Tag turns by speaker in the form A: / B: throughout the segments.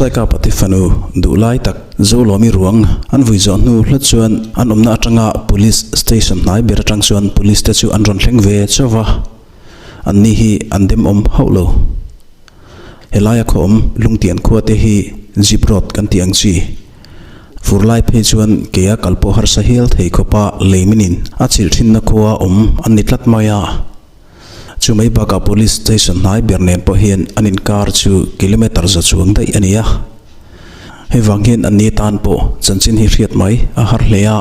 A: Saikapa te fanu duh lai tak Zolawmi ruang an vui zawh hnu hlat chuan an awmna atanga Police Station hnai ber atang chuan Police te chu an rawn thleng ve chauh va, an ni hi an demawm hauh lo. Helaia khaw awm Lungtian khua te hi Jeep road kan tih ang chi. Fur lai phei chuan keia kal pawh harsa hial thei khawpa lei minin a chilh thinna khua awm an ni tlat mai a. Chu mai bakah Police Station hnai ber nen pawh hian an inkar chu kilometre za chuang daih a ni a. Hei vang hian an ni tan pawh chanchin hi hriat mai a har hle a.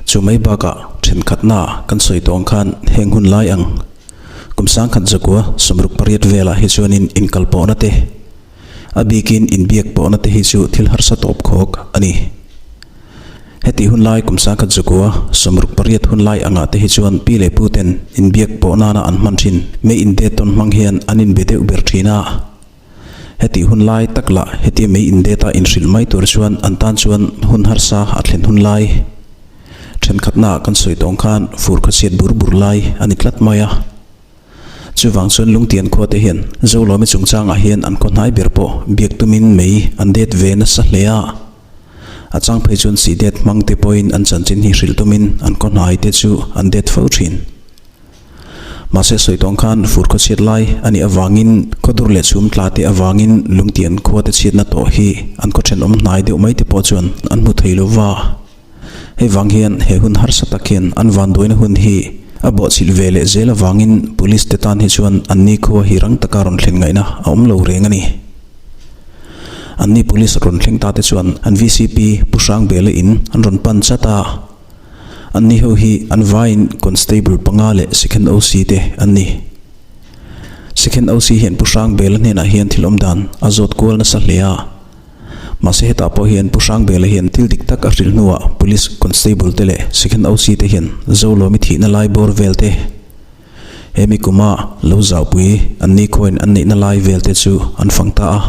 A: Chu mai bakah thenkhatna kan sawi tawh ang khan heng hun lai ang kum sangkhat zakua 68 velah hi chuanin inkal pawhna te a bikin inbiak pawhna te hi chu thil harsa tawp khawk a ni. Heti hun lai kum sangkhat zakua 68 hun lai angah te hi chuan pi leh pu ten inbiak pawh nana an hman thin mei inde tawn hmang hian an inbe deuh ber thin a. Heti hun lai tak lah hetia mei indeta inhrilh mai tur chuan an tan chuan hun harsa a thlen hun lai thenkhatnaah kan sawi tawng khan fur khawchhiat bur bur lai a ni tlat mai a. Chuvang chuan Lungtian khua te hian Zolawmi chungchangah hian an khaw hnai ber pawh biak tumin mei an det ve nasa hle a. A chang phei chuan sih det hmang te pawhin an chanchin hi hrilh tumin an khaw hnai te chu an det fo thin. Mahse sawi tawng khan fur khawchhiat lai a nih avangin khawdur leh chhum tla te avangin lungtian khua te chhiatna tawh hi an khaw thenawm hnai deuh mai te pawh chuan an hmu thei lo va. Hei vang hian he hun harsa tak hian an vanduaina hun hi a bawhchilh ve leh zel avangin Police te tan hi chuan an ni khua hi rang taka rawn thlen ngaihna a awm lo reng a ni. An ni Police rawn thleng ta te chuan an vcp Pu Hrangbela in an rawn pan chat a. An ni ho hi an vaiin Constable panga leh Second OC te an ni. Second OC hian Pu Hrangbela hnenah hian thil awm dan a zawt kual nasa hle a. Mahse hetah pawh hian Pu Hrangbela hian thil dik tak a hrilh hnuah Police Constable te leh Second OC te hian Zolawmi thihna lai bawr vel te, hemi kuma lo zaupui an ni khawiin an neihna lai vel te chu an fang ta a.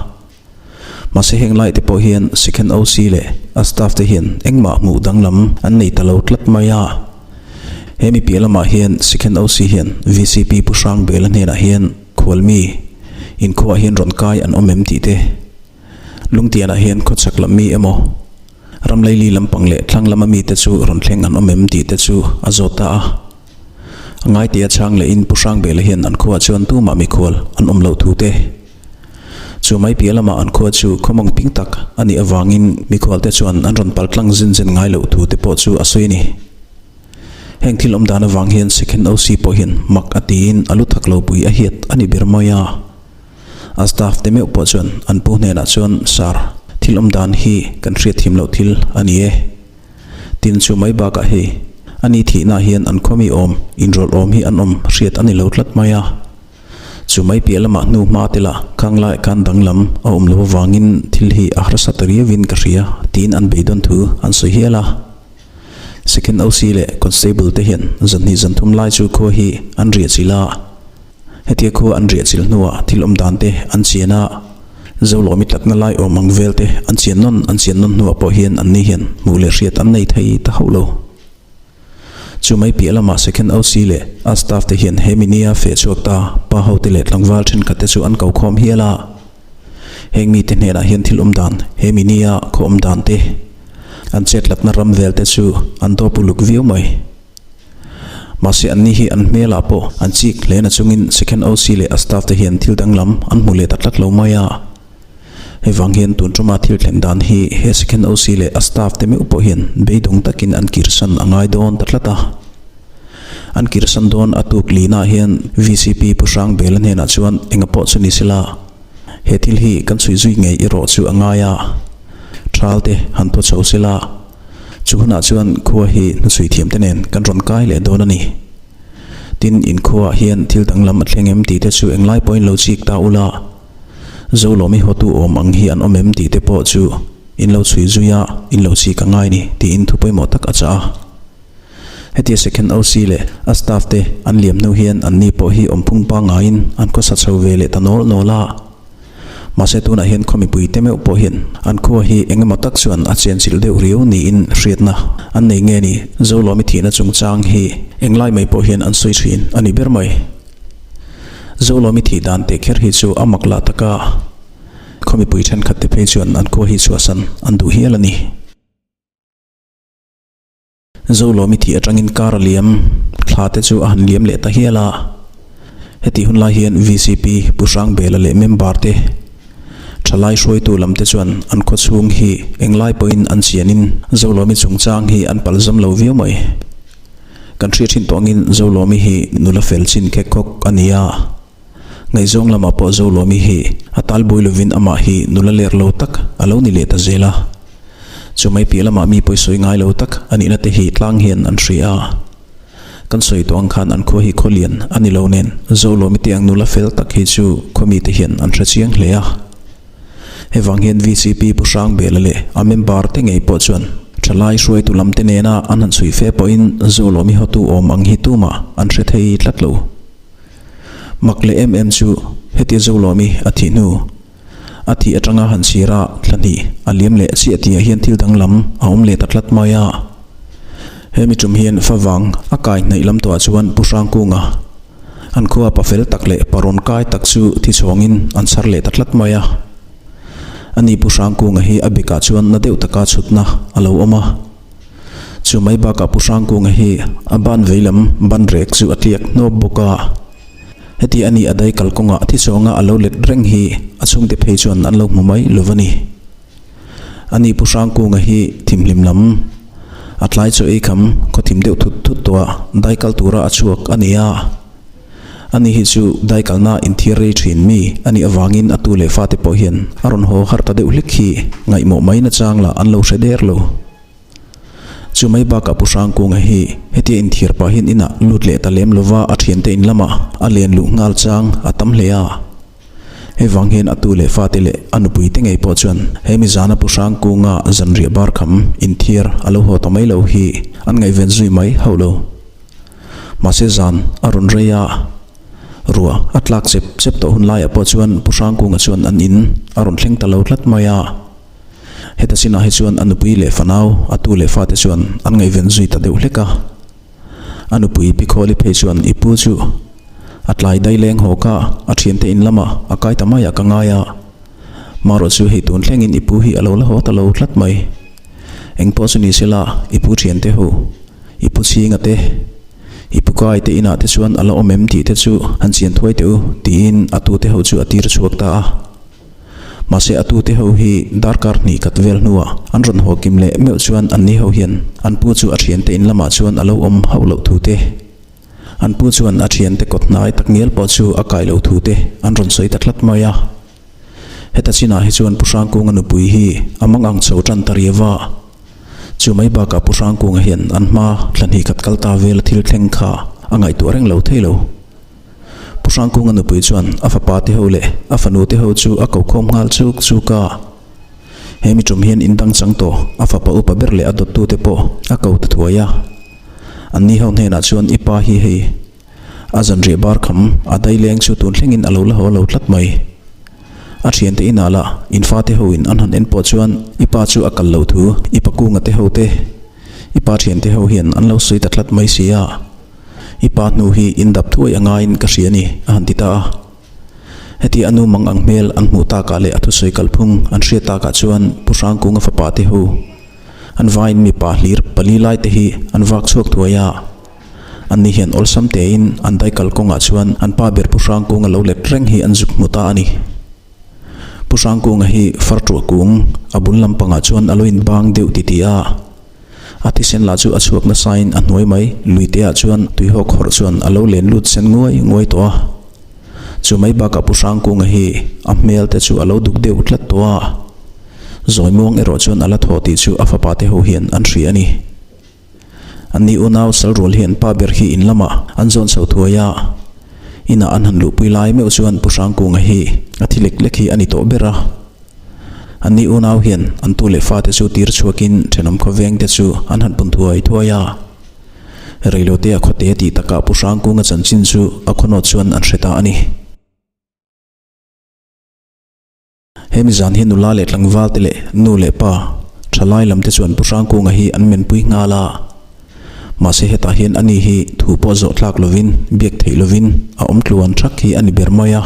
A: Mahse heng lai te pawh hian Second OC leh a staff te hian engmah hmuh danglam an nei ta lo tlat mai a. He mi piah lamah hian Second OC hian vcp Pu Hrangbela hnenah hian khualmi inkhuaah hian rawn kai an awm em tih te, Lungtianah hian khawchhak lam mi emaw, Ramleili lampang leh thlang lama mite chu rawn thleng an awm em tih te chu a zawt ta a. A ngaitea chhang lehin Pu Hrangbela hian an khuaah chuan tumah mikhual an awm loh thu te, Chu mai piah lamah an khua chu khawmawng ping tak a nih avangin mikhualte chuan an rawn pal tlang zin zen ngai loh thu te pawh chu a sawi a ni. Heng thil awm dan avang hian Second OC pawh hian mak a tiin a lu thak lo pui a hiat a ni ber mai a. A staff te meuh pawh chuan an pu hnenah chuan, Sir, thil awm dan hi kan hriatthiam loh thil a ni e. Tin chu mai bakah hei a ni thihna hian an khaw mi awm, inrawlh awm hi an awm hriat a ni lo tlat mai a. Chu mai piah lamah hnu hma te lah khang lai khan danglam a awm lo avangin thil hi a harsa ta riauin ka hria tiin an beidawn thu an sawi hial a. Second OC leh Constable te hian zanhnih zanthum lai chu khua hi an riah chilh a. Hetia khua an riah chilh hnuah thil awm dan te an chian a, Zolawmi tlatna lai awm ang vel te an chian nawn an chian nawn hnuah pawh hian anni hian hmuh leh hriat an nei thei ta hauh lo. Chu mai piah lamah Second OC leh a staff te hian he minia feh chhuak ta pa hote leh tlangval thenkhat te chu an ko khawm hial a. Heng mite hnenah hian thil awm dan, he minia khaw awm dan te, an chetlatna ram vel te chu an dawp uluk viau mai. Mahse anni hi an hmelah pawh an chik hle na chungin Second OC leh a staff te hian thil danglam an hmu leh ta tlat lo mai a. Hei vang hian tun tuma thil thlen dan hi he Second OC leh a staff te meuh pawh hian beidawng takin an kirsan a ngai dawn ta tlat a. An kirsan dawn a tuk lina hian vcp Pu Hrangbela hnenah chuan enga pawh chu ni sela, he thil hi kan chhui zui ngei erawh chu a ngai a, thal te han thaw chho sela, chu hunah chuan khua hi hnuchhui thiam te nen kan rawn kai leh dawn a ni. Tin, inkhuaah hian thil danglam a thleng em tih te chu englai pawhin lo chik ta ula. Zolawmi hotu awm ang hi an awm em tih te pawh chu in lo chhui zui a, in lo chik a ngai ni tiin thu pawimawh tak a chah a. Hetia Second OC leh a staff te an liam hnu hian an ni pawh hi awmphung pangaiin an khawsa chho ve leh ta nawl nawl a. Mahse tunah hian khaw mipui te meuh pawh hian an khua hi eng emaw tak chuan a chenchilh deuh riau niin hriatna an nei nge ni Zolawmi thihna chungchang hi englai mai pawh hian an sawi thin a ni ber mai. Zolawmi thih dan teh kher hi chu a mak lah tak a. Khaw mipui thenkhat te phei chuan an khua hi chhuahsan an duh hial a ni. Zolawmi thih atangin kar a liam thla te chu a han liam leh ta hial a. Hetih hun lai hian vcp Pu Hrangbela leh member te thalai hruaitu lam te chuan an khaw chhung hi englai pawhin an chianin Zolawmi chungchang hi an palzam lo viau mai. Kan hriat thin tawh angin Zolawmi hi nula fel chin khek khawk a ni a. Ngaihzawng lamah pawh Zolawmi hi a talbuai lovin amah hi nula ler lo tak a lo ni leh ta zel a. Chumai piah lamah mi pawisawi ngai lo tak a nihna te hi tlang hian an hria a. Kan sawi tawh ang khan an khua hi khaw lian a ni lo nen Zolawmi te ang nula fel tak hi chu khaw mite hian an hre chiang hle a. Hevang hian vcp Pu Hrangbela leh a member te ngei pawh chuan thalai hruaitu lam te nena an han chhui fe pawhin Zolawmi hotu awm ang hi tumah an hre thei tlat lo. Mak leh em em chu hetia Zolawmi a thih hnu a thih atanga han chhir a thla hnih a liam leh chiah tihah hian thil danglam a awm leh ta tlat mai a. Hemi tum hian favang a kai hnaih lam tawhah chuan Pu Hrangkunga an khua pa fel tak leh pa rawn kai tak chu thi chhawngin an chhar leh ta tlat mai a. Ani Pu Hrangkunga hi a bekah chuan na deuh taka chhutna a lo awm a. Chu mai bakah Pu Hrangkunga hi a ban veilam ban rek chu a tliak hnawp bawk a. Heti a nih a dai kalkawngah thi chawnga a lo let reng hi a chhungte phei chuan an lo hmu mai lo va ni. Ani Pu Hrangkunga hi thimhlim lam a tlai chaw ei kham khaw thim deuh thut thut tawh a dai kal tura a chhuak a ni a. Ani hi chu dai kalna inthiar rei thin mi a nih avangin a tu leh fate pawh hian a rawn haw harh ta deuh hlek hi ngaihmawh mai nachang lah an lo hre der lo. Chu mai bakah Pu Hrangkunga hi hetia inthiar pah hian inah lut leh ta lem lova a thiante in lamah a len luh nghal chang a tam hle a. Hei vang hian a tu leh fate leh a nupui te ngei pawh chuan he mi zana Pu Hrangkunga zanriah bar kham inthiar a lo haw ta mai lo hi an ngaihven zui mai hauh lo. Mahse zan a rawn rei a, ruah a tlak chep chep tawh hun laiah pawh chuan Pu Hrangkunga chuan an in a rawn thleng ta lo tlat mai a. Heta chinah hi chuan a nupui leh fanau, a tu leh fate chuan an ngaihven zui ta deuh hlek a. A nupui Pi Khawli phei chuan i pu chu a tlai dai leng hawk a, a thiante in lamah a kai ta mai ah ka ngai a. Marawh chu hei tun thlengin i pu hi a lo la haw ta lo tlat mai. Engpawh chu ni sela i pu thiante ho, i pu chhinga te, i pu kai te inah te chuan a la awm em tih te chu han chian thuai teh u tiin a tute ho chu a tir chhuak ta a. Mahse a tute ho hi darkar hnih khat vel hnuah an rawn haw kim leh meuh chuan anni ho hian an pu chu a thiante in lamah chuan a lo awm hauh loh thu te, an pu chuan a thiante kawt hnai tak ngial pawh chu a kai loh thu te an rawn sawi ta tlat mai a. Heta chinah hi chuan Pu Hrangkunga nupui hi a mang ang chho tan ta riau a. Chu mai bakah Pu Hrangkunga hian an hma thla hnih khat kal ta vel a thil thleng kha a ngaihtuah reng lo thei lo. Pu Hrangkunga nupui chuan a fapa te ho leh a fanu te ho chu a ko khawm nghal chuk chuk a. He mi tum hian in dang chang tawh a fapa upa ber leh a dawttu te pawh a ko ta thuai a. An ni ho hnenah chuan i pa hi hei a zanriah bar kham a dai leng chu tun thlengin a lo la haw lo tlat mai. A thiante inah lah in fate ho in an han en pawh chuan i pa chu a kal lo thu i pakunga te ho te i pa thiante ho hian an lo sawi ta tlat mai si a. I pa hnu hi in dap thuai a ngaiin ka hria a ni, a han ti ta a. Heti a nu mang ang hmel an hmuh takah leh a thusawi kalphung an hriat takah chuan Pu Hrangkunga fapa te ho an vaiin mipa hlir pali lai te hi an vak chhuak thuai a. Anni hian awlsam tein an daikal kawngah chuan an pa ber Pu Hrangkunga lo let reng hi an zuk hmu ta a ni. Pu Hrangkunga hi far tuah kung a bul lampangah chuan a lo inbang deuh titih a. A thisen lah chu a chhuak nasain a hnuai mai, luiteah chuan tuihawk hawrh chuan a lo len lut sen nguai nguai tawh a. Chu mai bakah Pu Hrangkunga hi a hmel te chu a lo duk deuh tlat tawh a. Zawimuang erawh chuan a la thaw tih chu a fapa te ho hian an hria a ni. Anni unau sal rual hian pa ber hi in lamah an zawn chho thuai a. Inah an han luhpui lai meuh chuan Pu Hrangkunga hi a thi lek lek hi a ni tawh ber a. Anni unau hian an tu leh fate chu tir chhuakin thenawm khawveng te chu an han pun thuai thuai a. Reilotea khawte tih takah Pu Hrangkunga chanchin chu a khawnawt chuan an hre ta a ni. Hemi zan hi nula leh tlangval te leh nu leh pa thalai lam te chuan Pu Hrangkunga hi an menpui nghal a. Mahse hetah hian ani hi thu pawh zawh tlak lovin biak theih lovin a awm tluan thak hi a ni ber mai a.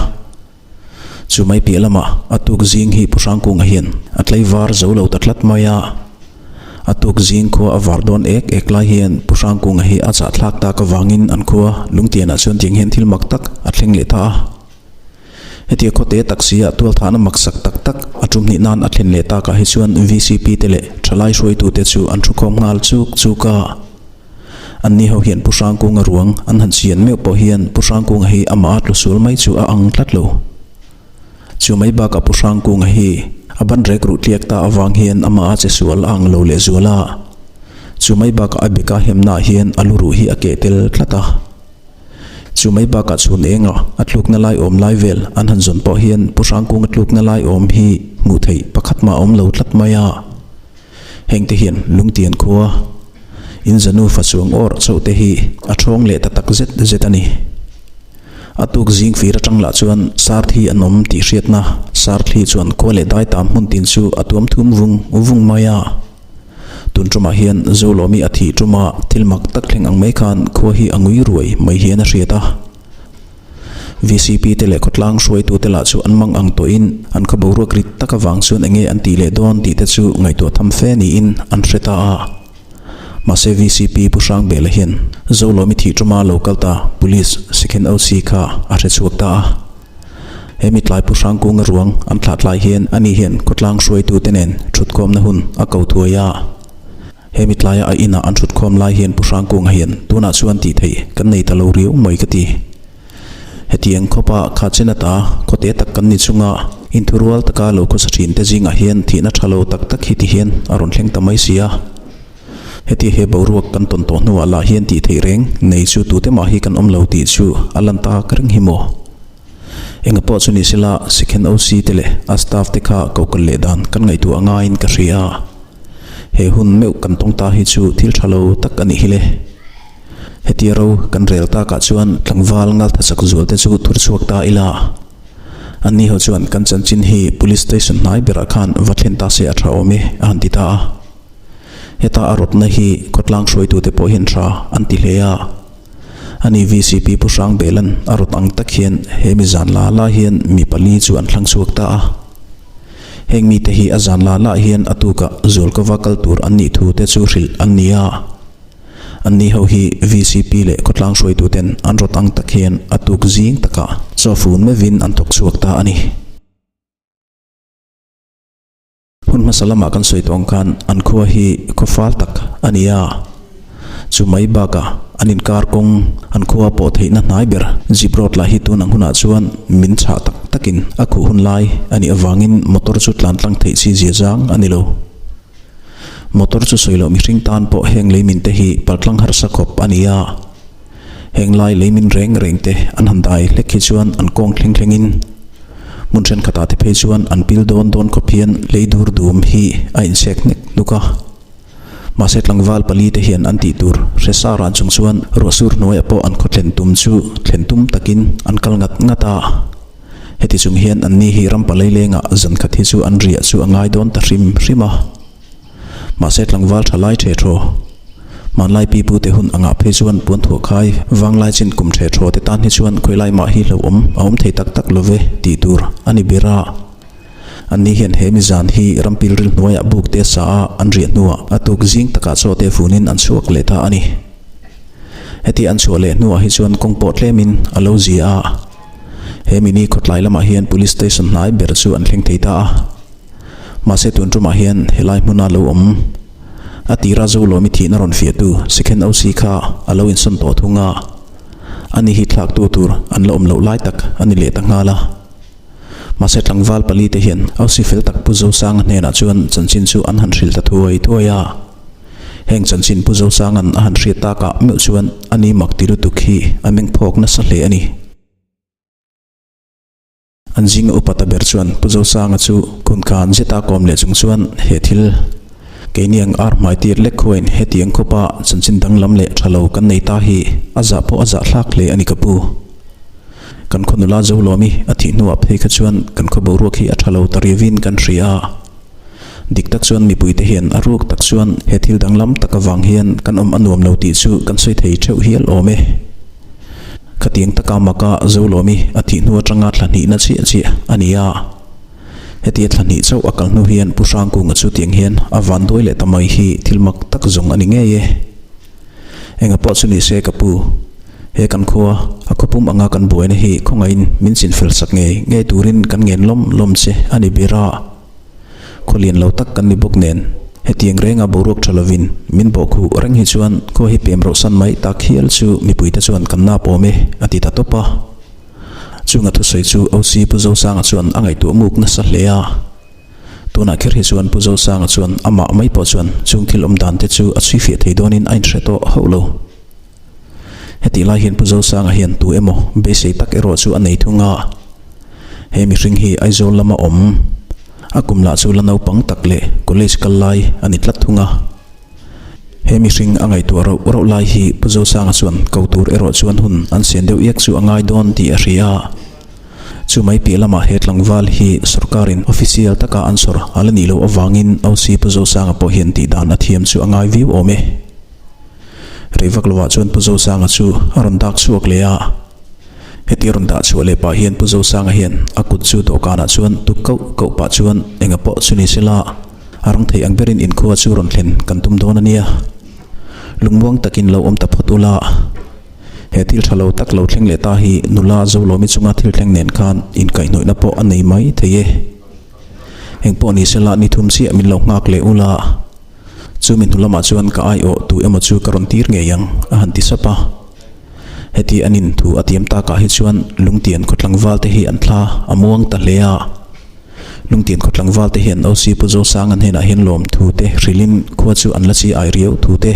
A: Chu mai piah lamah a tuk zing hi Pu Hrangkunga hian a tlaivar zo lo ta tlat mai a. A tuk zing khua a var dawn ek ek lai hian Pu Hrangkunga hi a chahthlak tak avangin an khua Lungtianah chuan tiang hian thil mak tak a thleng leh ta a. Hetia khawte taxi-ah tualthahna maksak tak tak a tum hnih nan a thlen leh takah hi chuan VCP te leh thalai hruaitute chu an thukhawm nghal chuk chuk a. Anni ho hian Pu Hrangkunga ruang an han chian meuh pawh hian Pu Hrangkunga hi amah a tlu sual mai chu a ang tlat lo. Chu mai bakah Pu Hrangkunga hi a ban rek ruh tliak ta avang hian amah a che sual a ang lo leh zual a. Chu mai bakah a beka hemnaah hian a lu ruh hi a keh tel tlat a. Chu mai bakah chhun enga a tlukna lai awm lai vel an han zawn pawh hian Pu Hrangkunga tlukna lai awm hi hmuh theih pakhat mah a awm lo tlat mai a. Hengte hian Lungtian khua in zanu fa chuang awr chauh te hi a thawng leh ta tak zet zet a ni. A tuk zing fir atang lah chuan Sarthi an awm tih hriatna Sarthli chuan khua leh dai tam hmun tin chu a tuam thum vung vung mai a. Tun tumah hian Zolawmi a thih tuma thil mak tak thleng ang mai khan khua hi a ngui ruai mai hian a hriat a. VCP te leh khawtlang hruaitute lah chu an mang ang tawhin an khaw boruak rit tak avang chuan enge an tih leh dawn tih te chu ngaihtuah tham fe niin an hre ta a. Mahse VCP Pu Hrangbela hian Zolawmi thih tuma lo kal ta Police Second OC kha a hre chhuak ta a. He mi tlai Pu Hrangkunga ruang an thlah tlai hian ani hian khawtlang hruaitute nen thutkhawmna hun a ko thuai a. He mi tlaia a inah an thutkhawm lai hian Pu Hrangkunga hian tunah chuan tih theih kan nei ta lo riau mai ka ti. Hetiang khawpa kha chen ata khawte tak kan ni chunga inthurual taka lo khawsa thin te zingah hian thihna tha lo tak tak hi ti hian a rawn thleng ta mai si a. Heti he boruak kan tawn tawh hnuah lah hian tih theih reng nei chu tute mah hi kan awm lo tih chu a lan tak reng hi maw? Enga pawh chu ni sela Sikhen OC te leh a staff te kha ko kal leh dan kan ngaihtuah ngaiin ka hria. He hun meuh kan tawng ta hi chu thil tha lo tak a nih hi le. Hetia ro kan rel takah chuan tlangval ngaltha chak zual te chu thur chhuak ta ila. Anni ho chuan kan chanchin hi Police Station hnai berah khan va thlen ta se a tha awm e a han ti ta a. Heta a rawtna hi khawtlang hruaitute pawh hian tha an ti hle a. Ani VCP Pu Hrangbelan a rawt ang tak hian he mi zan la la hian mi pali chu an thlang chhuak ta a. Heng mite hi a zan la la hian a tukah Zualkova kal tur an nih thu te chu hrilh an ni a. Anni ho hi VCP leh khawtlang hruaituten an rawt ang tak hian a tuk zing takah chaw fun meuhin an thawk chhuak ta a ni. Hun hmasa lamah kan sawi tawng khan an khua hi khaw fal tak a ni a, chu mai bakah an inkar kawng an khua pawh theihna hnai ber jeep road lah hi tun ang hunah chuan min chhah tak takin a khuh hun lai a nih avangin motor chu tlan tlang theih chi zia zang a ni lo. Motor chu sawi loh mihring tan pawh heng leimin te hi paltlang harsa khawp a ni a, heng lai leimin reng reng te an han dai hlek hi chuan an kawng thleng thlengin Hmun thenkhatah te phei chuan an pil dawn dawn khawp hian lei dur dum hi a inchhek hnek hnuk a. Mahse tlangval pali te hian an tih tur hre sa ran chung chuan ruahsur hnuaiah pawh an khaw thlen tum chu thlen tum takin an kal ngat ngat a. Heti chung hian anni hi ram palei lengah zan khat hi chu an riah chu a ngai dawn ta hrim hrim a. Mahse tlangval tha lai the thaw. Hmanlai pi pu te hun angah phei chuan puan thuah khai vanglai chin kum the thaw te tan hi chuan khawilai mah hi hlauhawm a awm thei tak tak lo ve tih tur a ni ber a. Anni hian he mizan hi rampil ril hnuaiah buk te sa a an riah hnuah a tuk zing takah chaw te funin an chhuak leh ta a ni. Heti an chhuah leh hnuah hi chuan kawng pawh tlemin a lo zia a. He mini khawtlai lamah hian Police Station hnai ber chu an thleng thei ta a. Mahse tun tumah hian helai hmuna lo awm a tira Zolawmi thihna rawn fiahtu Second OC kha a lo insawn tawh thung a, ani hi thlaktu tur an la awm loh lai tak a ni leh ta nghal a. Mahse tlangval pali te hian OC fel tak Pu Zosanga hnenah chuan chanchin chu an han hrilh ta thuai thuai a. Heng chanchin Pu Zosanga'n a han hriat takah meuh chuan ani mak ti lutuk hi a mengphawk nasa hle a ni. An zinga upa ta ber chuan Pu Zosanga chu kun khan zeta kawm leh chung chuan he thil keini ang ar hmai tir lek khuain hetiang khawpa chanchin danglam leh tha lo kan nei ta hi a zah pawh a zah hlak hle a ni ka pu. Kan khaw nula Zolawmi a thih hnuah phei kha chuan kan khaw boruak hi a tha lo ta riauin kan hria a. Dik tak chuan mipuite hian a ruk tak chuan he thil danglam tak avang hian kan awm a nuam lo tih chu kan sawi thei theuh hial awm e. Khatiang taka maka Zolawmi a thih hnu atanga thla hnihna chiah chiah a ni a. Hetia thla hnih chauh a kal hnu hian Pu Hrangkunga chu tiang hian a van duai leh ta mai hi thil mak tak zawng a ni ngei e. Enga pawh chu ni se ka pu, he kan khua a khawpum anga kan buaina hi khawngaihin min chinfel sak ngei ngei turin kan ngen lawm lawm che a ni ber a. Khaw lian lo tak kan ni bawk nen hetiang renga boruak tha lovin min bawhkhuh reng hi chuan khua hi pem rohsan mai tak hial chu mipuite chuan kan nap awm e a ti ta tawp a. Chunga thusawi chu OC Pu Zosanga chuan a ngaihtuah muk nasa hle a. Tunah kher hi chuan Pu Zosanga chuan amah mai pawh chuan chung thil awm dan te chu a chhui fiah thei dawnin a inhre tawh hauh lo. Hetih lai hian Pu Zosanga hian tu emaw beisei tak erawh chu a nei thung a. He mihring hi Aizawl lama awm, a kum lah chu la naupang tak leh college kal lai a ni tlat thung a. He mihring a ngaihtuah rauh rauh lai hi Pu Zosanga chuan ko tur erawh chuan hun an sian deuh iak chu a ngai dawn tih a hria a. Chu mai piah lamah he tlangval hi sorkarin official taka an sawr a la nih loh avangin OC Pu Zosanga pawh hian tih dan a thiam chu a ngai viau awm e. Rei vak lovah chuan Pu Zosanga chu a rawn dak chhuak leh a. Heti rawn dah chhuah leh pah hian Pu Zosanga hian a kut chu dawhkanah chuan tuk kauh kauh pah chuan enga pawh chu ni sela a rang thei ang berin inkhua chu rawn thlen kan tum dawn a nia. Lungmuang takin lo awm ta phawt ula. He thil tha lo tak lo thleng leh ta hi nula Zolawmi chunga thil thleng nen khan inkaihhnawihna pawh a nei mai thei e. Eng pawh ni sela ni thum chiah min lo nghak leh ula. Chumi hnu lamah chuan ka aiawh tu emaw chu ka rawn tir ngei ang a han ti sap a. Heti an in thu a tiam takah hi chuan Lungtian khaw tlangval te hi an thla a muang ta hle a. Lungtian khaw tlangval te hian OC Pu Zosanga hnenah hian lawm thu te hrilhin khua chu an la chi ai riau thu te.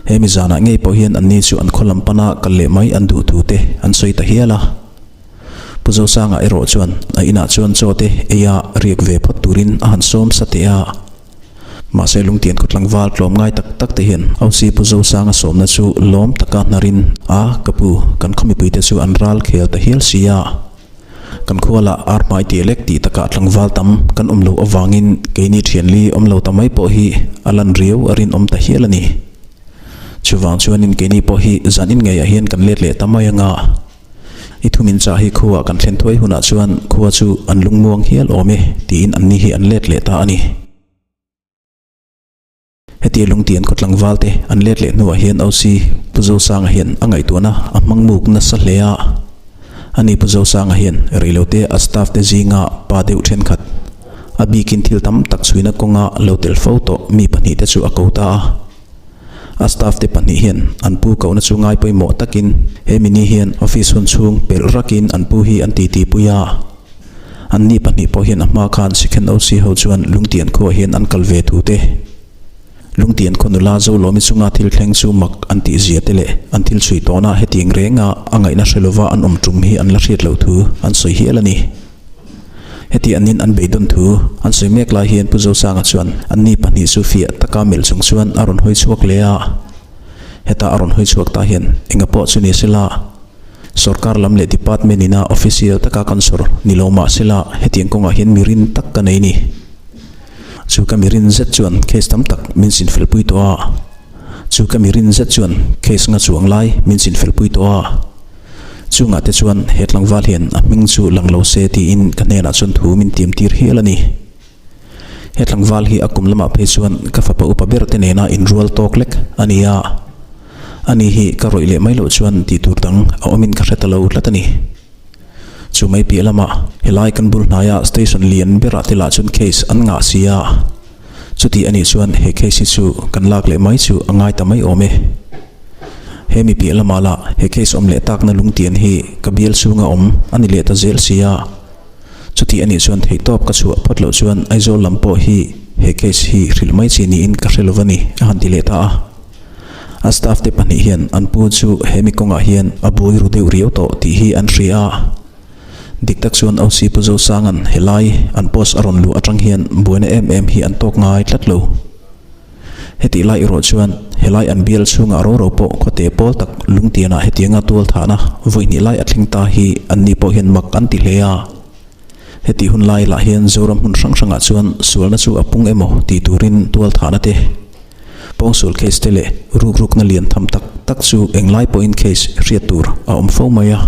A: He mi zanah ngei pawh hian anni chu an khaw lam pana kal leh mai an duh thu te an sawi ta hial a. Pu Zosanga erawh chuan a inah chuan chaw te eia riak ve phawt turin a han sawm sa teh a. Mahse Lungtian khaw tlangval tlawm ngai tak tak te hian OC Pu Zosanga sawmna chu lawm taka hnarin a, ka pu, kan khaw mipuite chu an ral khel ta hial si a. Kan khualah ar hmai tih lek tih takah tlangval tam kan awm loh avangin keini thianli awm lo ta mai pawh hi a lan riau a rinawm ta hial a ni. Chuvang chuanin keini pawh hi zan in ngeiah hian kan let leh ta mai anga. I thumin chah hi khuaah kan thlen thuai hunah chuan khua chu an lungmuang hial awm e tiin anni hi an let leh ta a ni. Hetia Lungtian khaw tlangval te an let leh hnuah hian OC Pu Zosanga hian a ngaihtuahna a hmang muk nasa hle a. Ani Pu Zosanga hian reilote a staff te zinga pa deuh thenkhat a bikin thil tam tak chhuina kawnga lo tel fo tawh mi pahnihte chu a ko ta a. A staff te pahnih hian an pu kohna chu ngai pawimawh takin he mini hian office hun chhung pelh rakin an pu hi an titi pui a. Anni pahnih pawh hian a hma khan Sikhen OC ho chuan Lungtian khuaah hian an kal ve thu te, Lungtian khaw nula Zolawmi chunga thil thleng chu mak an tih zia te leh an thil chhui tawhna hetiang renga a ngaihna hre lova an awm tum hi an la hriat loh thu an sawi hial a ni. Heti annin an beidawn thu an sawi mek lai hian Pu Zosanga chuan anni pahnih chu fiah taka melh chung chuan a rawn hawi chhuak leh a. Heta a rawn hawi chhuak ta hian enga pawh chu ni sela, Sorkar lam leh department ina official taka kan sawr ni lo mah sela hetiang kawngah hian mi rin tak ka nei ni. Chu ka mi rin zet chuan case tam tak min chinfel pui tawh a. Chu ka mi rin zet chuan case nga chuang lai min chinfel pui tawh a. Chungah te chuan he tlangval hian a hming chu lang lo se tiin ka hnenah chuan thu min tiam tir hial a ni. He tlangval hi a kum lamah phei chuan ka fapa upa ber te nena inrual tawk lek a ni a. Ani hi ka rawih leh mai loh chuan tih tur dang a awmin ka hre ta lo tlat a ni. Chu mai piah lamah helai kan bul hnaia station lian berah te lah chuan case an ngah si a. Chuti a nih chuan he case hi chu kan lak leh mai chu a ngai ta mai awm e. He mi piah lamah lah he case awm leh takna lungtian hi ka bial chhunga awm a ni leh ta zel si a. Chuti a nih chuan theihtawp ka chhuah phawt loh chuan Aizawl lam pawh hi he case hi hrilh mai chi niin ka hre lo va ni, a han ti leh ta a. A staff te pahnih hian an pu chu he mi kawngah hian a buai ru deuh riau tawh tih hi an hria a. Dik tak chuan OC Pu Zosanga'n helai an post a rawn luh atang hian buaina em em hi an tawk ngai tlat lo. Hetih lai erawh chuan helai an bial chhungah roro pawh khawte pawl tak lungtianah hetianga tual thahna vawi hnih lai a thleng ta hi anni pawh hian mak an ti hle a. Hetih hun lai lah hian Zoram hmun hrang hrangah chuan sualna chu a pung emaw tih turin tual thahna te. Pawngsual case te leh rukrukna lian tham tak tak chu englai pawhin case hriat tur a awm fo mai a.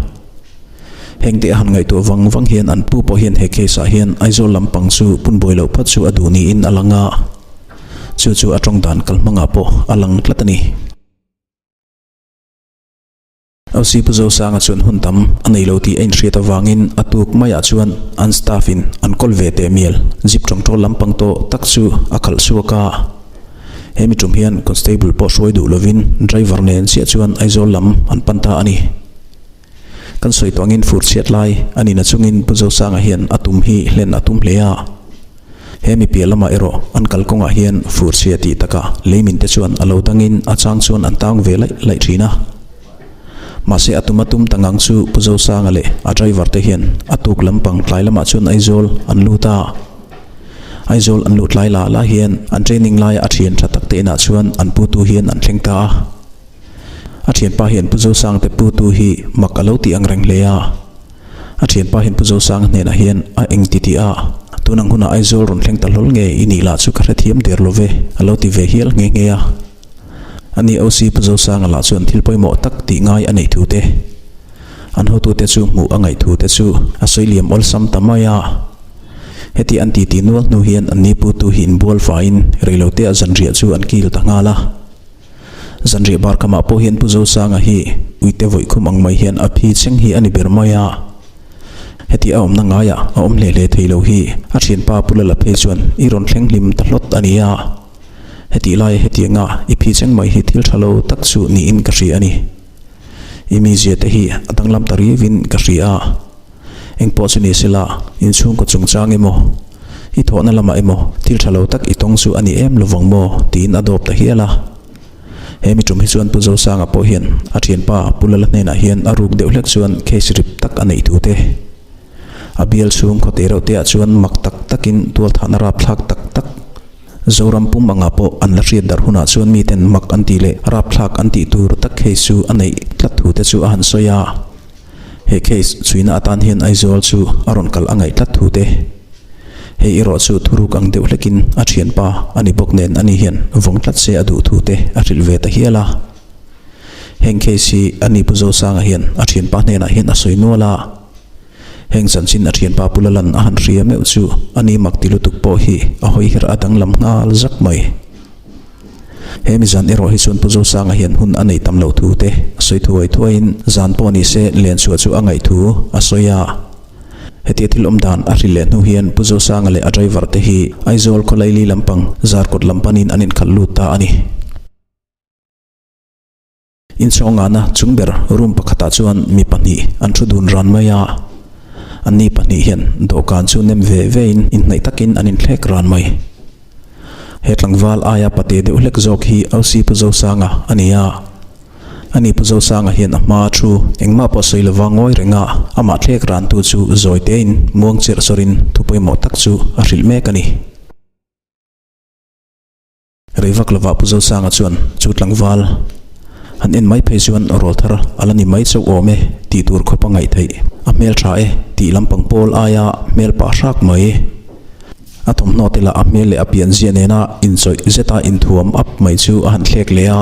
A: Heng te a han ngaihtuah vang vang hian an pu pawh hian he case ah hian Aizawl lampang chu punbuai loh phawt chu a duh niin a lang a, chu chu a tawng dan kalhmangah pawh a lang tlat a ni. OC Pu Zosanga chuan hun tam a nei lo tih a inhriat avangin a tuk maiah chuan an staff in an kawl ve teh mial jeep tawngtawl lampang tawh tak chu a khalh chhuak a. He mi tum hian constable pawh hruai duh lovin driver nen chiah chuan Aizawl lam an pan ta a ni. Kan sawi tawh angin fur chhiat lai a nihna chungin Pu Zosanga hian a tum hi hlen a tum hle a. He mi piah lamah erawh an kalkawngah hian fur chhia tih takah leimin te chuan a lo dangin a chang chuan an tang ve laih laih thin a. Mahse a tum a tum ta ngang chu Pu Zosanga leh a driver te hian a tuk lampang tlai lamah chuan Aizawl an lut a. Aizawl an luh tlai la la hian an training laia a thian tha tak te inah chuan an putu hian an thleng ta a. A thianpa hian Pu Zosangte putu hi mak a lo tih ang reng hle a. A thianpa hian Pu Zosanga hnenah hian a eng ti tih a, tun ang hunah Aizawl rawn thleng ta hlawl nge i nih lah chu ka hrethiam der lo ve, a lo ti ve hial nghe nghe a. Ani OC Pu Zosanga lah chuan thil pawimawh tak tih ngai a neih thu te, an hotute chu hmuh a ngaih thu te chu a sawi liam awlsam ta mai a. Heti an titi nual hnu hian an ni putu hi inbual faiin reiloteah zanriah chu an kil ta nghal a. Zanriah bar kamah pawh hian Pu Zosanga hi uite vawikhum ang mai hian a phi cheng hi a ni ber mai a. Heti a awmna ngaiah a awm hle hle thei lo hi a thianpa Pu Lala phei chuan i rawn thleng hlim ta hlawt a ni a. Hetih laia hetianga i phi cheng mai hi thil tha lo tak chu niin ka hria a ni. I mizia te hi a danglam ta riauin ka hria a. Engpawh chu ni sela, inchhungkaw chungchang emaw, i thawhna lamah emaw thil tha lo tak i tawng chu a ni em lovang maw? tiin a dawp ta hial a. He mi tum hi chuan Pu Zosanga pawh hian a thianpa Pu Lala hnenah hian a ruk deuh hlek chuan case rip tak a neih thu te, a bial chhung khawte reuh te ah chuan mak tak takin tualthahna rapthlak tak tak Zoram pum angah pawh an la hriat darh hunah chuan miten mak an tih leh rapthlak an tih tur tak case chu a neih tlat thu te chu a han sawi a. He case chhuina atan hian Aizawl chu a rawn kal a ngaih tlat thu te. Hei erawh chu thuruk ang deuh hlekin a thianpa a ni bawk nen ani hian vawng tlat se a duh thu te a hrilh ve ta hial a. Heng case hi a ni Pu Zosanga hian a thianpa hnenah hian a sawi nual a. Heng chanchin a thianpa Pu Lalan a han hria meuh chu a ni mak ti lutuk pawh hi a hawi her a danglam nghal zak mai. He mi zan erawh hi chuan Pu Zosanga hian hun a nei tam loh thu te a sawi thuai thuaiin zan pawh ni se len chhuah chu a ngaih thu a sawi a. Hetia thil awm dan a hrilh leh hnu hian Pu Zosanga leh a driver te hi Aizawl khawlaili lampang Zarkawt lam panin an inkhalh lut ta a ni. Inchhawngana chung ber room pakhatah chuan mi pahnih an thu dun ran mai a, anni pahnih hian dawhkan chu nem ve vein inhnaih takin an inthlek ran mai. He tlangval aia pate deuh hlek zawk hi Ausi Pu Zosanga a ni a, ani Pu Zosanga hian a hma thu engmah pawh sawi lova ngawi reng a, amah thlek rantu chu zawi tein muang cherh sawrin thu pawimawh tak chu a hrilh mek a ni. Rei vak lovah Pu Zosanga chuan chu tlangval han en mai phei chuan rawl thar a la ni mai chauh awm e tih tur khawp a ngaih theih. A hmel tha e tih lampang pawl aia hmel pah hrak mai. A thawmhnaw te lah a hmel leh a pianzia nena inchawih zeta inthuam up mai chu a han thlek leh a.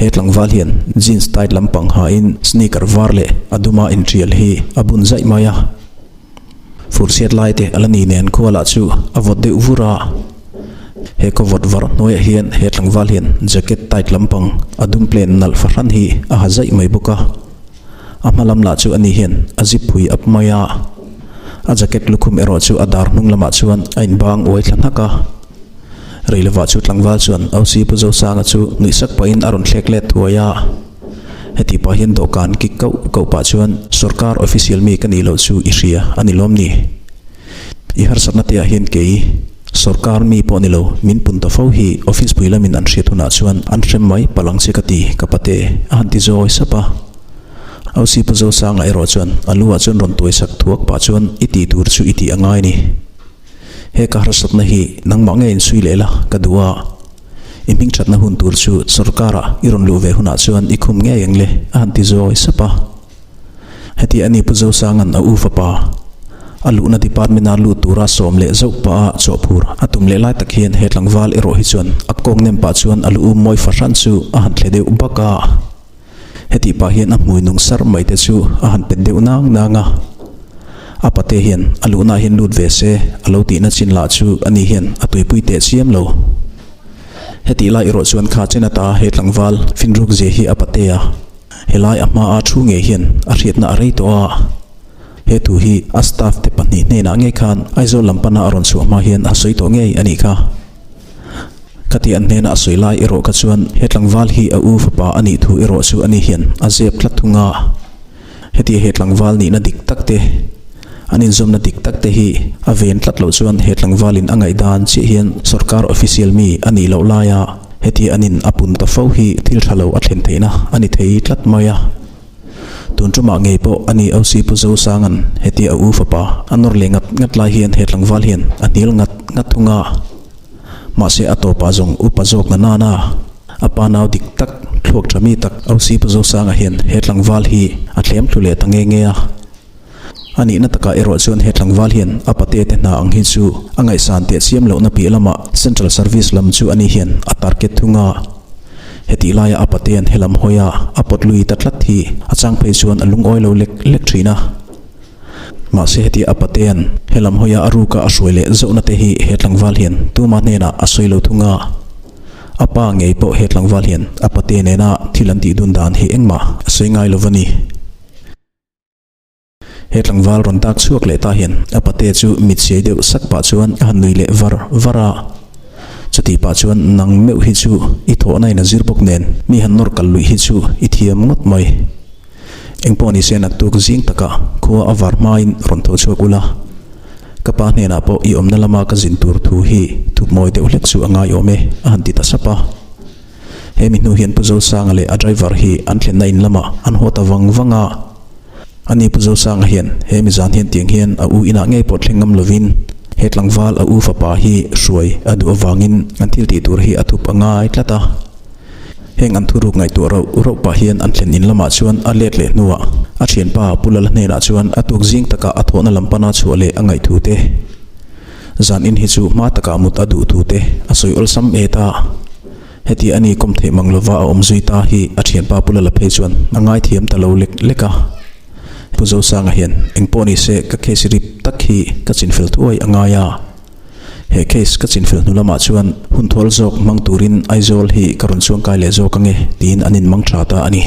A: He tlangval hian jeans tight lampang hain sneaker var leh a duma intial hi a bun zaih mai a. Furchhiat lai te a la ni nen khua lah chu a vawt deuh vur a. He khaw vawt var hnuaiah hian he tlangval hian jacket tight lampang a dum plain nalh fahran hi a ha zaih mai bawk a. A hma lam lah chu ani hian a zip phui up mai a. A jacket lukhum erawh chu a dar hnung lamah chuan a inbang uai thla hnak a. Rei lovah chu tlangval chuan Ausi Pu Zosanga chu nuihsak pahin a rawn thlek let thuai a. Heti pah hian dawhkan kik kauh kauh pah chuan sorkar official mi ka nih loh chu i hria a ni lawm ni? I harsatna te ah hian kei sorkar mi pawh ni lo min pun ta fo hi office pui lamin an hriat hunah chuan an hrem mai palh ang che ka ti ka pate a han ti zawi sap a. Ausi Pu Zosanga erawh chuan a lu ah chuan rawn tuai sak thuak pah chuan i tih tur chu i tih a ngai ni. He ka harsatna hi nangmah nge insui leh la ka duh a. I hming thatna hun tur chu sorkara i rawn luh ve hunah chuan i khum ngei ang le, a han ti zawi sap a. Heti a ni Pu Zosanga'n a u fapa. A luhna department-a lut tura sawm leh zauh pah a chawhphur a tum leh lai tak hian he tlangval erawh hi chuan a kawng nem pah chuan a lu um mawi fahran chu a han thle deuh bak a. Hetih pah hian a hmui nung sar mai te chu a han pet deuh nang nang a. A pate hian a luhnaah hian lut ve se a lo tihna chin lah chu ani hian a tuipui teh chiam lo. Hetih lai erawh chuan kha chen ata he tlangval finruk zia hi a pate a, helai a hmaa thu ngei hian a hriatna a rei tawh a. He thu hi a staff te pahnih hnenah ngei khan Aizawl lam pana a rawn chhuah hma hian a sawi tawh ngei a nih kha. Khati an hnena a sawi lai erawh kha chuan he tlangval hi a u fapa a nih thu erawh chu ani hian a zep tlat thung a. Hetia he tlangval nihna dik tak te, an inzawmna dik tak te hi a ven tlat loh chuan he tlangvalin a ngaihdan chiah hian sorkar official mi a nih loh laia hetia an in a pun ta fo hi thil tha lo a thlen theihna a ni thei tlat mai a. Tun tumah ngei pawh a ni OC Pu Zosanga'n hetia a u fapa a nawr leh ngat ngat lai hian he tlangval hian a hnial ngat ngat thung a. Mahse a tawpah zawng upa zawk na nana a pa nau dik tak thluak tha mi tak OC Pu Zosanga hian he tlangval hi a thlem thlu leh ta nge nge a. A nihna takah erawh chuan he tlangval hian a pate te hna ang hi chu a ngaihsan teh chiam lohna piah lamah Central Service lam chu ani hian a target thung a. Hetih laia a patean helam hawi a a pawt lui ta tlat hi a chang phei chuan a lungawi lo lek lek thin a. Mahse heti a patean helam hawia a ruka a hruai leh zauhna te hi he tlangval hian tuma hnenah a sawi lo thung a. A pa ngei pawh he tlangval hian a pate nena thil an tih dun dan hi engmah a sawi ngai lo va ni. He tlangval rawn tak chhuak leh ta hian a pate chu mit siai deuh sak pah chuan a han nui leh var var a. Chutih pah chuan nang meuh hi chu i thawhna in a zir bawk nen mi han nawr kal luih hi chu i thiam ngawt mai. Engpawh ni se naktuk zing takah khua a var hmain rawn tho chhuak ula, ka pa hnenah pawh i awmna lama ka zin tur thu hi thupmawi deuh hlek chu a ngaiawm e, a han ti ta sap a. He mi hnu hian Pu Zosanga leh a driver hi an thlenna in lamah an haw ta vang vang a. Ani Pu Zosanga hian he mi zan hian tiang hian a u inah ngei pawh thleng ngam lovin he tlangval a u fapa hi hruai a duh avangin an thil tih tur hi a thup a ngai tlat a. Heng an thuruk ngaihtuah rauh rauh pah hian an thlen in lamah chuan a let leh hnuah a thianpa Pu Lala hnenah chuan a tuk zing takah a thawhna lam pana chhuah leh a ngaihthu te, zan in hi chu hma takah mut a duh thu te a sawi awlsam et a. Heti a ni kawm theih mang lova a awm zui ta hi a thianpa Pu Lala phei chuan a ngaithiam ta lo lek lek a. Pu Zosanga hian engpawh ni se ka case rip tak hi ka chinfel thuai a ngai a. He case ka chinfel hnu lamah chuan hun thawl zawk hmang turin Aizawl hi ka rawn chuangkai leh zawk ange tiin an inmang tha ta a ni.